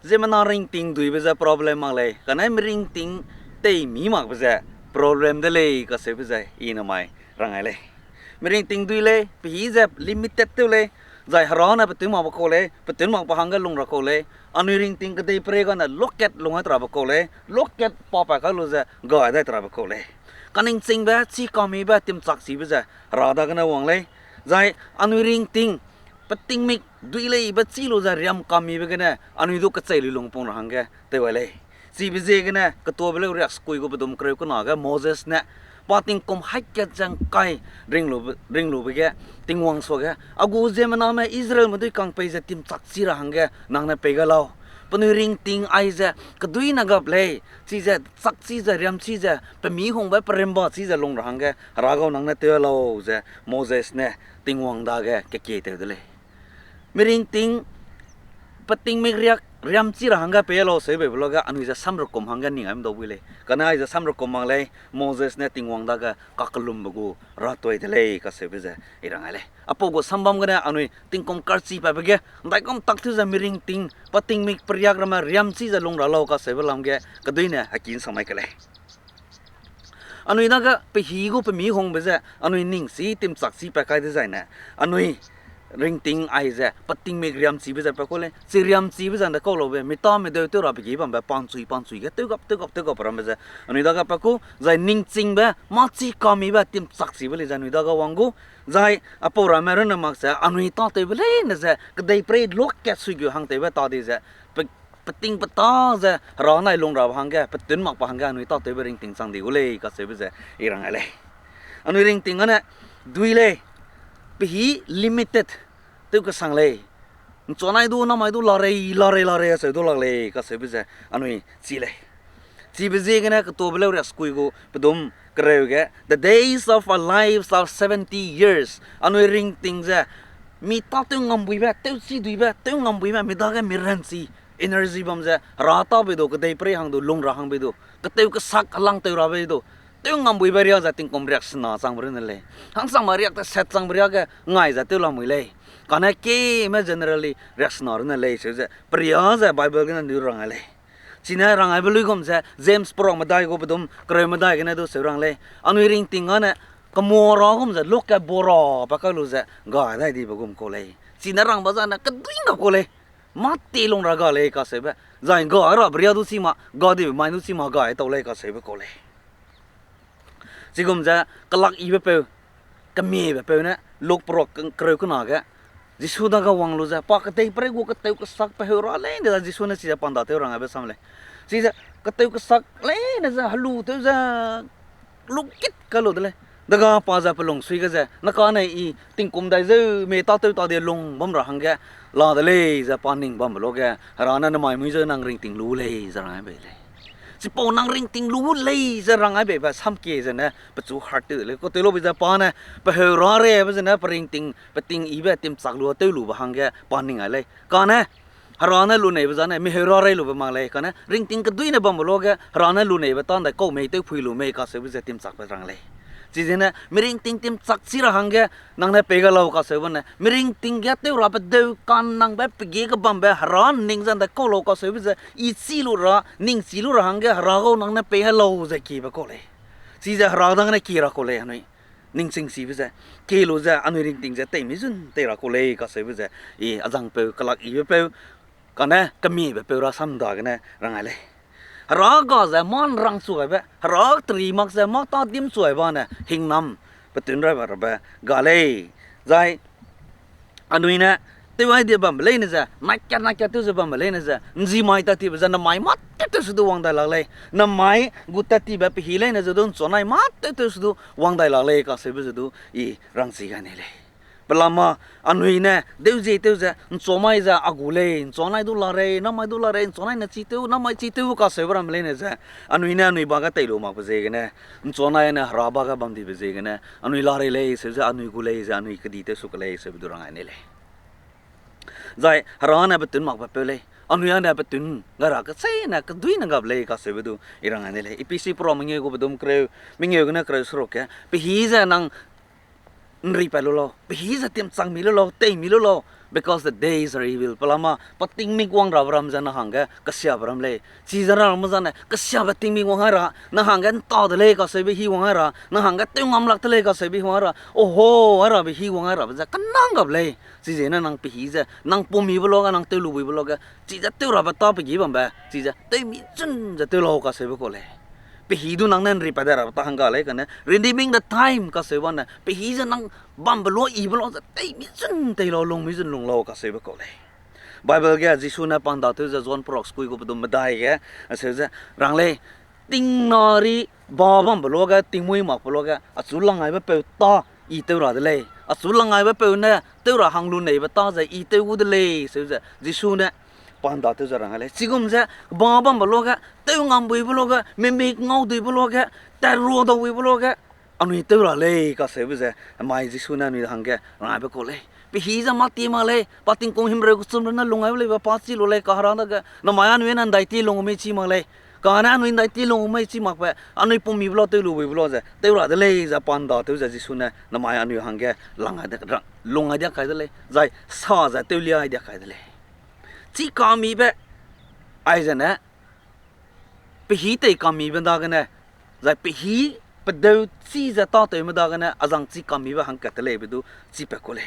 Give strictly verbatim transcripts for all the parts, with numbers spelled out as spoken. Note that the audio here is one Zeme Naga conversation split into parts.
Ziemmena ringting duibe ze problem mak lei, kane miringting teimi makbe ze problem de lei kacheube ze i namai rang ai lei. Miringting dui lei, pehî ze limited tew lei, zai Hera ne petun makbe kau lei, petun makbe hangge lung ra kau lei, anui ringting kedeiperei gane lokat lung ai terabe kau lei, lokat pa pa kai lu ze gai dai terabe kau lei. Kaningchingbe, chî kamibe, timchakchibe ze Hera dagene wang lei. Zai anui ringting peting mik dui leibe chî lu ze riam kamibe gene anui du kechei lui lungpung ra hangge tew ai lei. Chibe ziegene Ketuabe Leu riak sekui gu pedum kereu kena ge Moses ne pa tingkum haî kat ze ngkai ringlube, ringlube ge Tingwang suage, a gu ziemmename Israelme dui kang pei ze timchakchi ra hangge nang ne pei gai lau. Penui ringting aize keduine gap lei, chize chakchi ze riamchi ze pemi hungbe perimba chi ze lung ra hangge Hera gau nang ne tew lau ze Moses ne Tingwang dage kekie tew de lei. Miringting peting mik riak riamchi ra hangge pei lau seubeibe luage anui ze samrekum hangge ning aime dau bui lei. Kane aize samrekum mak lei, Moses ne Tingwang dage kakellumbe gu ratoi de lei kacheube ze i rang ai lei. Apau gu sambam gene anui tingkum karchi patbe ge ndaigum tak tew ze miringting peting mik periak ramme riamchi ze lung ra lau kacheube lam ge keduine heki nsang mai ke lei. Anui dage pehî gu pemi hungbe ze anui ningchi timchakchi pat kai dezaine, anui ringting aize peting mik riamchibe ze pa ku lei, chi riamchibe ze nda kau laube, mi tâ mi deu tew rabe ge bambe panchui panchui ge tewgap tewgap tewgap ramme ze anui dage pa ku, zai ningchingbe, mâ chî kamibe, timchakchibe lei ze anui dage wang gu, zai apau ramme runne mak ze anui tâtewbe leine ze kedeiperei lokat sui gu hangtewbe tâ di ze, pe-, peting petâ ze Hera nai lung rabe hangge, petun makbe hangge anui tâtewbe ringting chang di gu lei kacheube ze i rang ai lei. Anui ringting ane dui lei, pehî limited tew kesang lei. Nchuanai du, namai du, larei, larei, larei acheu du lak lei kacheube ze anui chi lei. Chibe ziegene Ketuabe Leu riak sekui gu pedum kereu ge, the days of our lives are seventy years. Anui ringting ze mi tâtew ngambuibe, tewchi duibe, tew ngambuibe, mi dage mi ranchi, energy bam ze Hera tâbe du, kedeiperei hang du, lung ra hangbe du, ketew kesak helangtew rabe du, tew ngambuibe riâ ze tingkum riaksena changbe runne lei. Hangsangme riak teset changbe riâ ge ngai ze tew lamui lei. Kane keme generally riaksena runne lei seu ze peria ze Bible gene du rang ai lei. Chine rang aibe luigum ze James perak medai gu pedum kereu medai gene du seu rang lei. Anui ringting ane kemua ra gum ze lokat bora pa kai lu ze gai dai dibe gum kau lei. Chine rangbe zane kedui ngap kau lei. Mâ ti lung ra ga lei kacheube. Zai ga rabe riâ du chi ma, ga dibe mai du chi ma ga tau lei kacheube kau lei. Chigum ze kelak yibe peu, kemiebe peu ne, Luk perak kereu kena ge, Jisu dage wang lu ze, pa kedeiperei gu ketew kesak pe heu ra leine ze Jisu ne chize pa ndatew rang aibe sam lei. Chize ketew kesak leine ze helu tew ze lukit kai lu de lei. Dega pa ze pelung sui ge ze, na kane i tingkum dai zeu mei tâtew ta di lung bam ra hangge la de lei ze pa ning bambe luage, Hera ne namai mui zeu nang ringting lu lei ze rang ai bei lei. Chipau nang ringting lu lei ze rang ai beibe samkie zene pechu heart tew de lei. Kau tew lu bei ze pa ne pe heu ra reibe zene pe ringting, peting yibe timchak lu tew lube hangge pa ning ai lei. Kane Hera ne luneibe zane mi heu ra rei lube mak lei. Kane ringting keduine bambe luage Hera ne luneibe tâ ndai kau mei tew phui lu mei kacheube ze timchakbe rang lei. Chizene mi ringting timchak chi ra hangge nang ne pei ga lau kacheube ne, mi ringting ge tew rabe deu kannangbe pege kebambe Hera ning ze ndai kau lau kacheube ze i chi lu ra, ningchi lu ra hangge Hera gau nang ne pei ga lau ze kiebe kau lei. Chize Hera dagene kie ra kau lei anui. Ningchingchibe ze, kie lu ze anui ringting ze teimi zun tei ra kau lei kacheube ze, i azangpeu, kelak yibe peu, kane kemiebe peu rasam dagene rang ai lei. Hera ga ze mâ nrang chu gaibe, Hera teri mak ze mâ tâ dim chu gaibe ne hingnam petun rabe rabe ga lei. Zai anui ne tew ai di bambe leine ze, naikat naikat tew ze bambe leine ze, nzi mai tat tibe ze namai mâ tew tew se du wang dai lak lei. Namai gu tat tibe pehî leine ze du nchuanai mâ tew tew se du wang dai lak lei kacheube ze du i rangchi gai nei lei. Pelama anui ne deuzie tew ze, nchuamai ze a gu lei, nchuanai du larei, namai du larei, nchuanai ne chi tew, namai chi tew kacheube ramme leine ze, anui ne anui ba ge tei lu makbe ziegene, nchuanai ne Hera ba ge bam dibe ziegene, anui larei lei seu ze, anui gu lei ze, anui kedi tew su ke lei seube du rang ai nei lei. Zai Hera ne petun makbe peu lei, anui â ne petun gai ra kecheîne keduine gap lei kacheube du i rang ai nei lei. Ephesi perak mengeu gu pedum kereu, mengeu gene kereu seruk ge, pehî ze nang ’Nri pat lu lau, pehî ze timchak mi lu lau, tei mi lu lau, because the days are evil. Pelama, pa tingmik wang rabe ram ze nang hangge kesiabe ram lei. Chize ramme zane, kesiabe tingmik wang ai ra, nang hangge ’nta de lei kaseube hî wang ai ra, nang hangge tew ngam lak de lei kaseube hî wang ai ra, oho, ai rabe hî wang ai rabe ze kenang gap lei. Chize ne nang pehî ze, nang pum mibe luage, nang tew lu buibe luage, chize tew rabe tâ pe gi bambe, chize tew mi chun ze tew lau kaseube kau lei. Pehî du nang ne ’nri pat de rabe tâ hangga lei kane, redeeming the time kaseu bane, pehî ze nang bambe lu, yibe lu ze tei mi chun tei lau, lung mi chun lung lau kaseube kau lei. Bible ge Jisu ne pa ’ndatew ze John prok sekui gu pe du medai ge, aseu ze rang lei, tingnari ba bambe luage, tingmuî makbe luage, achu langaibe peu tâ I tew ra de lei. Achu langaibe peu ne tew ra hang lu neibe tâ ze I tew gu de lei, seu ze Jisu ne pa ’ndatew ze rang lei. Chigum ze, ba bambe luage, tew ngambuibe luage, mimik ngauduibe luage, tat ruadaubuibe luage, anui tew ra lei kaseube ze, mai Jisu ne anui hangge rangaibe kau lei. Pehî ze mâ ti mak lei, pa tingkum himreu kechum runne lung aibe leibe pa chi lu lei, kahera dage, namai anui ne ’ndaiti lung mei chi mak lei. Kane anui ’ndaiti lung mei chi makbe, anui pum mibe lu tew lu buibe lu ze tew ra de lei ze pa ’ndatew ze Jisu ne namai anui hangge lang ai de, lung ai diak kai de lei, zai sa ze tewlia ai diak kai de lei. Chi kamibe, aize ne, pehî tei kamibe dagene, zai pehî pedeu chi ze tâtewme dagene, azang chi kamibe hangkat te leibe du chi pat ku lei.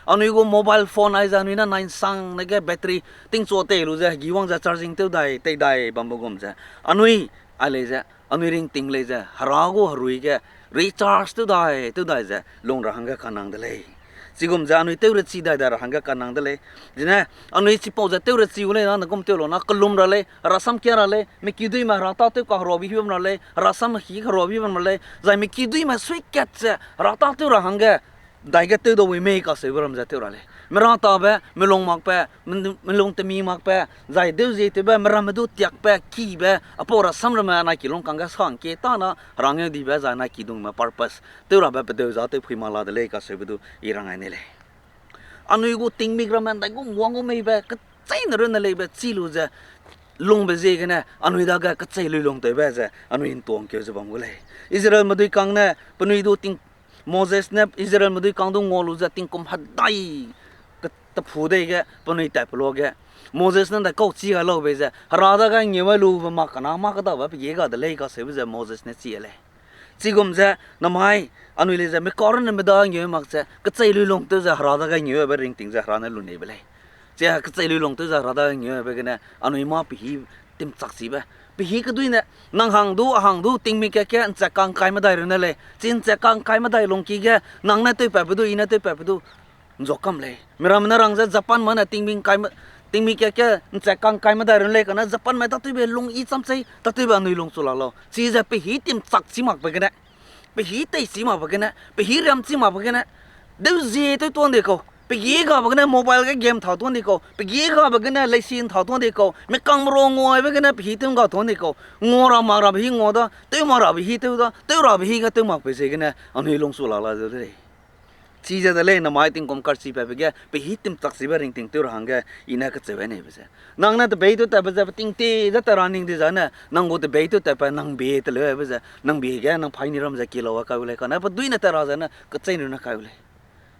Anui gu mobile phone aize anui ne nai'nsangne ge battery tingchua tei lu ze, hegi wang ze charging tew dai, tei dai bambe gum ze. Anui, ai lei ze, anui ringting lei ze, hera gu herui ge, recharge tew dai, tew dai ze, lung ra hangge kanang de lei. Chigum ze anui tew rechi dai dai ra hangge kanang de lei. Zene, anui chipau ze tew rechi gu lei na, ne gum tew lu na, kelum ra lei, herasam kia ra lei, mi kiduîme hera tâtew kaheruabe hî bam ra lei, herasam heki heruabe hî bam ra lei, zai mi kiduîme suikat ze, hera tâtew ra hangge, daige tew dau wi mei kaseube ram ze tew ra lei. Mera tabe, melung makbe, melung temi makbe, zai dewzie tewbe, meramme du tiakbe, kibe, apau rasam ramme anai kilung kangge sa ’ngkie tâ na, herangeu dibe zai anai kidungme purpose tew rabe pedeu za tew phui mak la de lei kaseube du I rang ai nei lei. Anui gu tingmik ramme ’ndaigum wang gu meibe, kecheîne runne leibe chi lu ze, lungbe ziegene, anui dage kechei lui lungtewbe ze, anui ’ntuangkeu ze bam gu lei. Israelme dui kang ne, penui du ting, Moses ne Israelme dui kang du ngua lu ze tingkum hedai ke-, tephu dei ge penui tatpe luage, Moses ne ’ndaikau chi gai laube ze, hera dage ngeu ai lube mak kena mâ kedabe pegie ga de lei kaseube ze Moses ne chi lei. Chigum ze, namai, anui lei ze, mi kau runne meda ngeu mak ze, kechei lui lungtew ze hera dage ngeuabe ringting ze hera ne lu neibe lei. Chi kechei lui lungtew ze hera dage ngeuabe gene, anui mâ pehî timchak chibe. Pehî kedui ne, nang hang du, a hang du, tingmik keke, ’nchat kang kai medai runne lei. Chi ’nchat kang kai medai lungki ge, nang ne tewpatbe du, I ne tewpatbe du, ’nzua kam lei. Miramme ne rang ze Japanme ne tingmik kai me-, tingmik keke ’nchat kang kai medai run lei kane Japanme tatewbe lung I cham chei, tatewbe anui lungchu la lau. Chize pehî timchak chî makbe gene, pehî tei chî makbe gene, pehî riam chî makbe gene, dewzie tew tuan di kau, pegi gabe gene mobile ge game tha tuan di kau, pegi gabe gene leisi ’ntha tuan di kau, mi kangme ru nguaibe gene pehî tew ’ngga tuan di kau, ngua ra mak rabe hî ngua da, tew mak rabe hî tew da, tew rabe hî ge tew makbe ziegene anui lungchu la la de lei. Chize de lei namai tingkum karchi patbe ge, pehî timchak chibe ringting tew ra hangge, I ne kacheu ai neibe ze. Nang ne tebei tew tatbe ze, peting te ze tat ra ning di zane, nang gu tebei tew tatbe, nang bie teleu aibe ze, nang bie ge, nang phaini ram ze kilau a kai u lei, kane peduine tat ra zane, kechei nune kai u lei.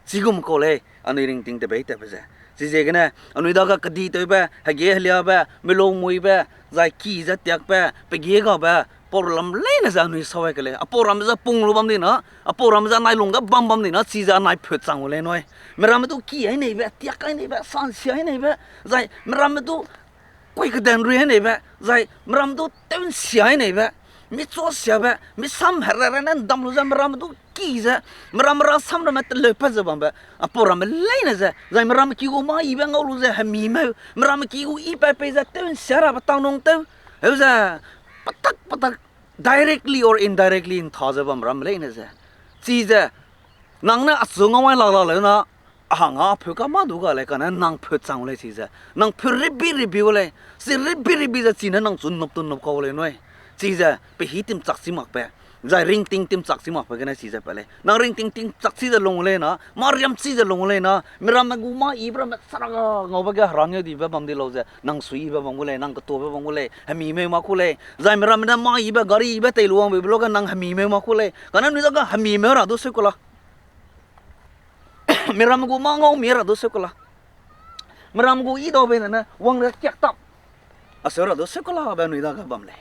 Chigum kau lei, anui ringting tebei tatbe ze. Chiziegene, anui dage kedi tewbe, hege heliabe, melung muibe, zai ki ze tiakbe, pegi gabe, pau ram leine ze anui sâu ai ke lei. Apau ram ze pung lu bam di na, apau ram ze nai lungge bam bam di na, chize anai phut chang u lei nui. Miramme du ki ai neibe, tiak ai neibe, sansia ai neibe, zai miramme du kui keden rui ai neibe, zai miramme du tew ’nsia ai neibe, mi chuasiabe, mi sam herere ne ’ndam lu ze miramme du ki ze, miramme rasam ramme teleupat ze bambe, apau ramme leine ze, zai miramme ki gu mâ yibe ngau lu ze hemi meu, miramme ki gu yi pat pei ze tew ’nsia rabe tangnung tew, heu ze, patak patak, directly or indirectly ’ntha ze bam ramme leine ze. Chize, nang ne achu ngau ai lak la leu na, a hang a pheu ka mâ du ga lei kane nang phut chang u lei chize. Nang phut ribi ribi u lei, chi ribi ribi ze chine nang chu nop tu nop kau lei nui. Chize, pehî timchak chi makbe, zai ringting timchak chi makbe gene chize pat lei. Nang ringting timchak chi ze lung u lei na, mâ riam chi ze lung u lei na, miramme gu mâ yibe ramme saraga ngaube ge herangeu dibe bam di lau ze, nang suiyibe bam gu lei, nang ketuabe bam gu lei, hemi meu mak ku lei. Zai miramme ne mâ yibe, gari yibe tei lu wangbe be luage nang hemi meu mak ku lei. Kane anui dage hemi meu ra du sui ku la. Miram gu mâ ngau mi ra du seu kela. Miram gu i dau bei ne ne wang ra kiak tap. Aseu ra du seu kelabe anui dage bam lei.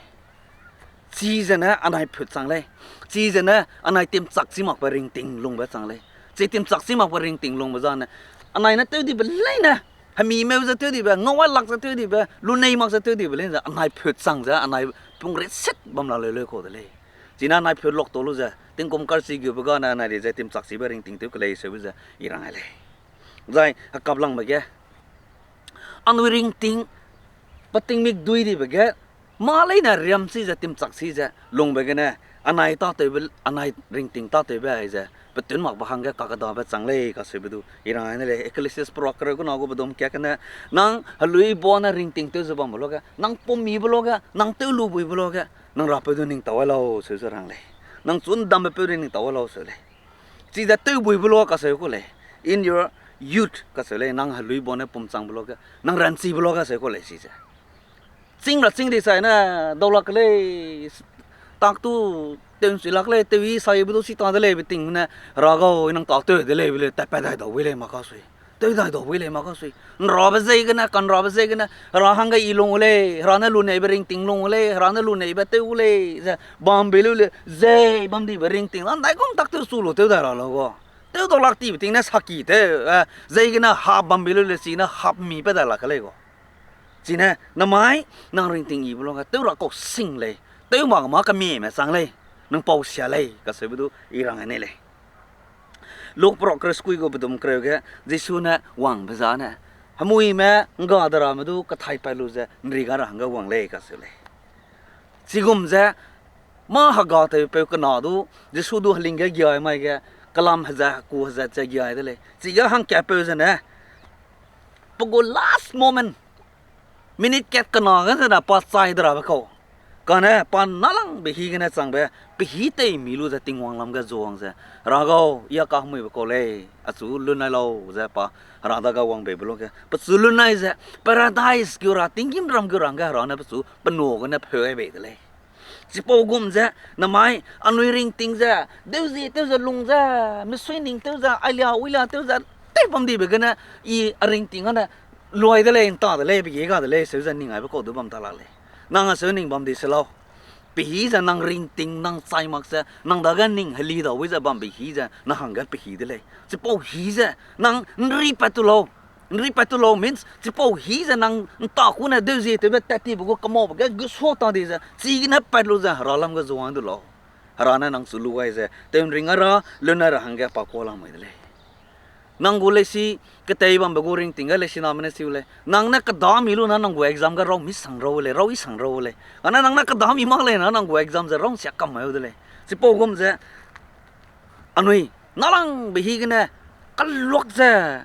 Chizene anai phut chang lei. Chizene anai timchak chi makbe ringting lungbe chang lei. Chi timchak chi makbe ringting lungbe zane, anai ne tew dibe leine, hemi meu ze tew dibe, ngau ai lak ze tew dibe, lunei mak ze tew dibe leine ze anai phut chang ze anai pungret set bam la leu leu kau de lei. Chine anai phut lok tau lu ze tingkum karchi gube gane anai di ze timchak chibe ringting tew kelei seube ze i rang ai lei. Zai hekaplangbe ge, anui ringting, peting mikdui dibe ge, mâ leine riam chi ze timchak chi ze lungbe gene, anai tâtewbe, anai ringting tâtewbe aize petun makbe hangge kakedabe chang lei kaseube du i rang ai ne lei. Ecclesiastes perak kereu kena gu bedum kiak gene, nang heluibau ne ringting tew ze bambe luage, nang pum mibe luage, nang tew lu buibe luage, nang rapeu du ning tau ai lau seu ze rang lei. Nang chu ndambe peu du ning tau ai lau seu lei. Chize tew buibe lua kaseu ku lei. In your youth kaseu lei, nang heluibau ne pum changbe luage, nang ranchibe lua kaseu ku lei chize. Chîng ra chîng di sai ne, dau lak ke lei, tak tu, tew nchui lak lei, tew i saibe du chi ta de leibe ting ne, Hera gau, i nang tak tew de leibe lei, tatpat dai dau bui lei mak kasui. Tew dai dau bui lei mak kasui. Nrabe ziegene, kanrabe ziegene, Hera hangge i lung gu lei, Hera ne luneibe ringting lung gu lei, Hera ne luneibe tew gu lei, ze bambe lu le, zei bam dibe ringting, a ndaigum tak tew su lu tew dai ra lau ga. Tew dau lak tibe ting ne saki tew, eh, ziegene hap bambe lu le, chine hap mi pe dai lak ke lei ga. Chine, namai, nang ringting yibe luage, tew ra kau sing lei, tew mak mâ kemieme chang lei, nang pau sia lei, kaseube du i rang ai ne lei. Luk perak kereu sekui gu bedum kereu ge, Jisu ne wangbe zane, hemuime ngga de rame du kathai pat lu ze, nri ga ra hangge wang lei kaseu lei. Chigum ze, mâ hegatewpeu kena du, Jisu du heling ge giai mai ge, kelam hezat heku hezat ze giai de lei. Chige hangkatpeu zene, pe gu last moment, minute kat kena ge zene pa chai de rabe kau. Kane pa nalangbe hi gene changbe, pehî tei mi lu ze Tingwang lam ge zuang ze, Hera gau, i a kahemuibe kau lei, achu lun nai lau ze pa Hera dage wangbe be luage, pechu lun nai ze, paradise geu ra, tinggîmram geu ra hangge Hera ne pechu pe na gene pheu gai bei de lei. Chipau gum ze, namai, anui ringting ze, deuzie tew ze lung ze, misui ning tew ze, ailia uilia tew ze, tew bam dibe gene, i a ringting ane, luai de lei, nta de lei, pege ga de lei, seu ze ning aibe kau du bam ta la lei. Nang aseu ning bam di se lau. Pehî ze nang ringting, nang chai mak ze, nang dage ning heli dau wi ze bambe hî ze, nang hangge pehî de lei. Chipau hî ze, nang nri pat tu lau. Nri pat tu lau means, chipau hî ze nang nta kune deuzie tewbe tat tibe gu kemaube ge gusua ta di ze, chigene pat lu ze Hera lam ge zuang du lau. Hera ne nang chu lu gai ze, tew nring a ra, lun a ra hangge pa kuâ lamui de lei. Nang gu leisi, ketei bambe gu ringting ge leisi name ne siu lei. Nang ne kedami lu na nang gu exam ge rau mi sang rau lei, rau i sang rau lei. Kane nang ne kedami mak lei na nang gu exam ze rau nsia kam mai de lei. Chipau gum ze, anui, nalangbe hî gene, kaluak ze,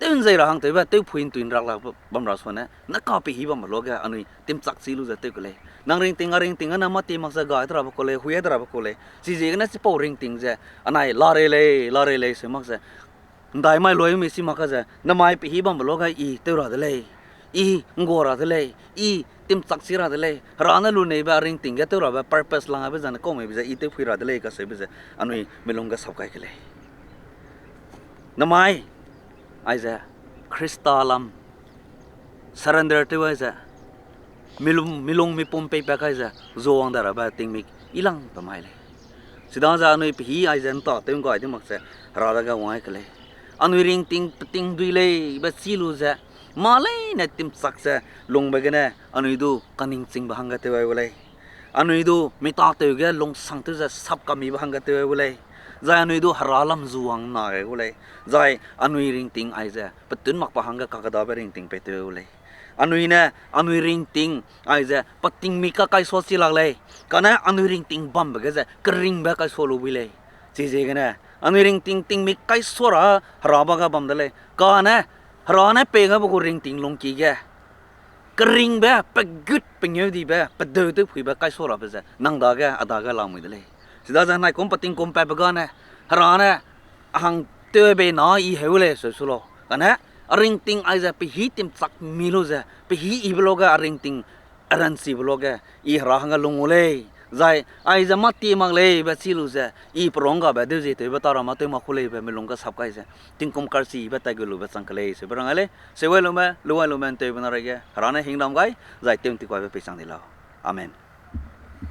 tew nzei ra hang tewbe, tew phui ntui nrak la bam ra sua ne, ne ka pehî bambe luage, anui, timchak chi lu ze tew ke lei. Nang ringting a ringting ane mâ ti mak ze gai de rabe kau lei, hui de rabe kau lei. Chiziegene chipau ringting ze, anai larei lei, larei lei seu mak ze, ndai mai luai mi si mak ka ze, namai pehî bambe luage i tew ra de lei, i nggua ra de lei, i timchak chi ra de lei, Hera ne luneibe a ringting ge tew rabe purpose lang aibe zane kau meibe ze i tew phui ra de lei kaseube ze, anui milung ge sap kai ke lei. Namai, aize, Khrista lam, surrender tew aize, milung, milung mipum peipat kai ze, zuang da rabe tingmik, i lang pe mai lei. Chidaze anui pehî aize nta tew nggai di mak ze, Hera dage wang ai ke lei. Anui ringting peting dui lei be chî lu ze, mâ leine timchak ze, lungbe gene, anui du kaningchingbe hangge tew ai gu lei. Anui du mi tâtew ge lungsang tew ze sap kamibe hangge tew ai gu lei. Zai anui du Hera lam zuang na gai gu lei. Zai anui ringting aize, petun makbe hangge kakedabe ringting pei tew ai gu lei. Anui ne, anui ringting aize, petingmik ka kaisua chi lak lei. Kane anui ringting bambe ge ze, keringbe kaisua lu bui lei. Chiziegene, anui ringting tingmik kaisua ra, Hera ba ga bam de lei. Kane, Hera ne pei gabe gu ringting lungki ge, keringbe, pegut pengeu dibe, pedeu tewphuibe kaisua rabe ze, nang dage, a dage lamui de lei. Chidaze naikum petingkum patbe gane, Hera ne, a hang tewbei na i heu lei seu su lau. Kane, a ringting aize pehî timchak mi lu ze, pehî ibe luage a ringting a ranchibe luage, i Hera hangge lung gu lei, Zai, aize mâ ti mak leibe chi lu ze, i peronggabe deu zie tewbe ta ra mâ tew mak ku leibe melung ge sap kai ze, tingkum karchibe tai gu lube chang ke lei seube rang ai lei, seuai lume, luai lume ntewbe na reige, Hera ne hingdam gai, zai tew nti kuaibe pei chang di lau. Amen.